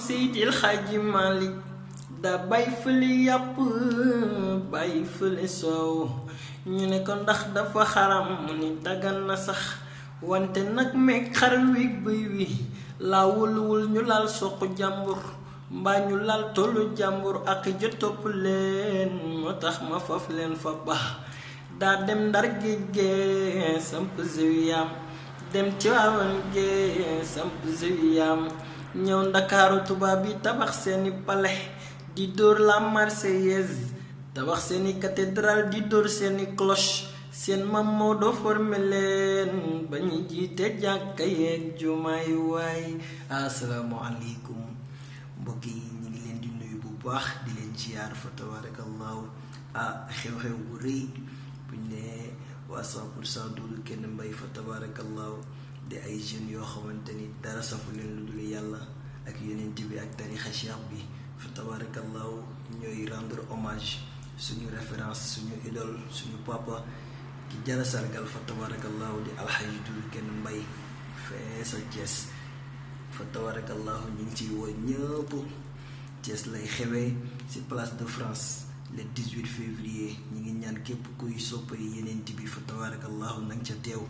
Seydil Hadji Malick da bay fële yàpp bay fële soow ñu ne ko ndax dafa xaram mu ni dagan na sax wante nag meeg xar wi bëy wi laa wulwul ñu laal soq jàmbur mbaa ñu laal tollu jàmbur ak ja topp leen moo tax ma faf leen fa baax daa dem Ndar géej gee samp zewiyam dem Tiwaawan gee samp zewiyam ñëw Ndakaaru tubaab bi tabax seeni palais di dóor la Marseillaise tabax seeni cathédrale di dóor seeni cloche seen Maam Maodo formé leen ba ñu jiite jàkka yeeg jumaay waay. Assalaamu aleykum mbokk yi ñu ngi leen di nuyu bu baax di leen ziyaar fa tabarakallahu xew-xew bu rëy buñ ne waa 100% Doudou Kenn Mbaye fa tabarakallahu di ay jeunes yoo xamante ni dara safu leen lu dul yàlla ak yonent bi ak tarixa cheikh bi fa tabarakallahu ñooy rendre hommage suñu référence suñu idole suñu papa ki jara sargal fa tabarakallahu di alxaji Doudou Kenn Mbaye fee sa Thiès fa tabarakallahu ñu ngi ciy woo ñëpp. Thiès lay xewee ci place de France le 18 février ñu ngi ñaan képp kuy sopp yeneen bi fa tabarakallahu nang ca teew.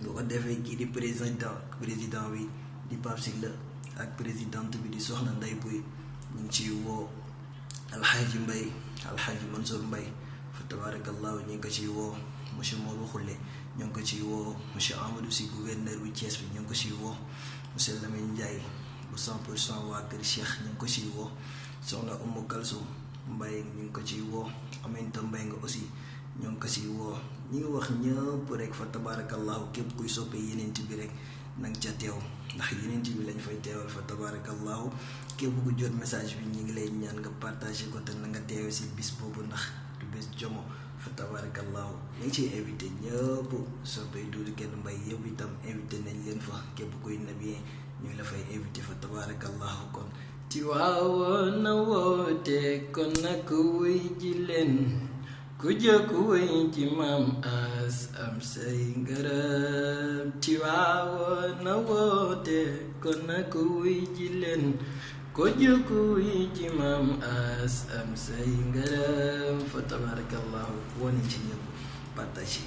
boo ko defee kii di président bi di Pape Sylla ak présidente bi di Soxna Ndeye Boye ñu ngi ciy woo alxaaji Mbaye alxaaji Mansour Mbaye fa tabarakallahu ñu ngi ko ciy woo monsieur Modou Khoule ñu ngi ko ciy woo monsieur Amadou Sy gouverneur bu Thiès bi ñu ngi ko ciy woo monsieur Lamine Ndiaye bu 100% waa kër Cheikh ñu ngi ko ciy woo soxna Oumou Kalsoum Mbaye ñu ngi ko ciy woo Aminta Mbaye nga aussi ñoo ngi ko ciy woo ñi ngi wax ñëpp rek fa tabarakallahu képp kuy soppee yeneen bi rek nang ca teew ndax yeneen bi lañ fay teewal fa tabarakallahu képp ku jot message bi ñi ngi lay ñaan nga partagé ko te na nga teew si bis boobu ndax du bés jomo fa tabarakallahu ñu ngi ciy invité ñëpp soppee Doudou Kenn Mbaye yëpp itam invité nañ leen fa képp kuy nabiyee ñu ngi la fay invité fa tabarakallahu kon Tiwaawoon na woote kon nag wuy ji leen ku jóg wuy ji Maam As am say ngërëm. Tiwaawoon na woote kon nag wuy ji leen ku jóg wuy ji Maam As am say ngërëm fa tabarakallahu wane ci ñëpp partage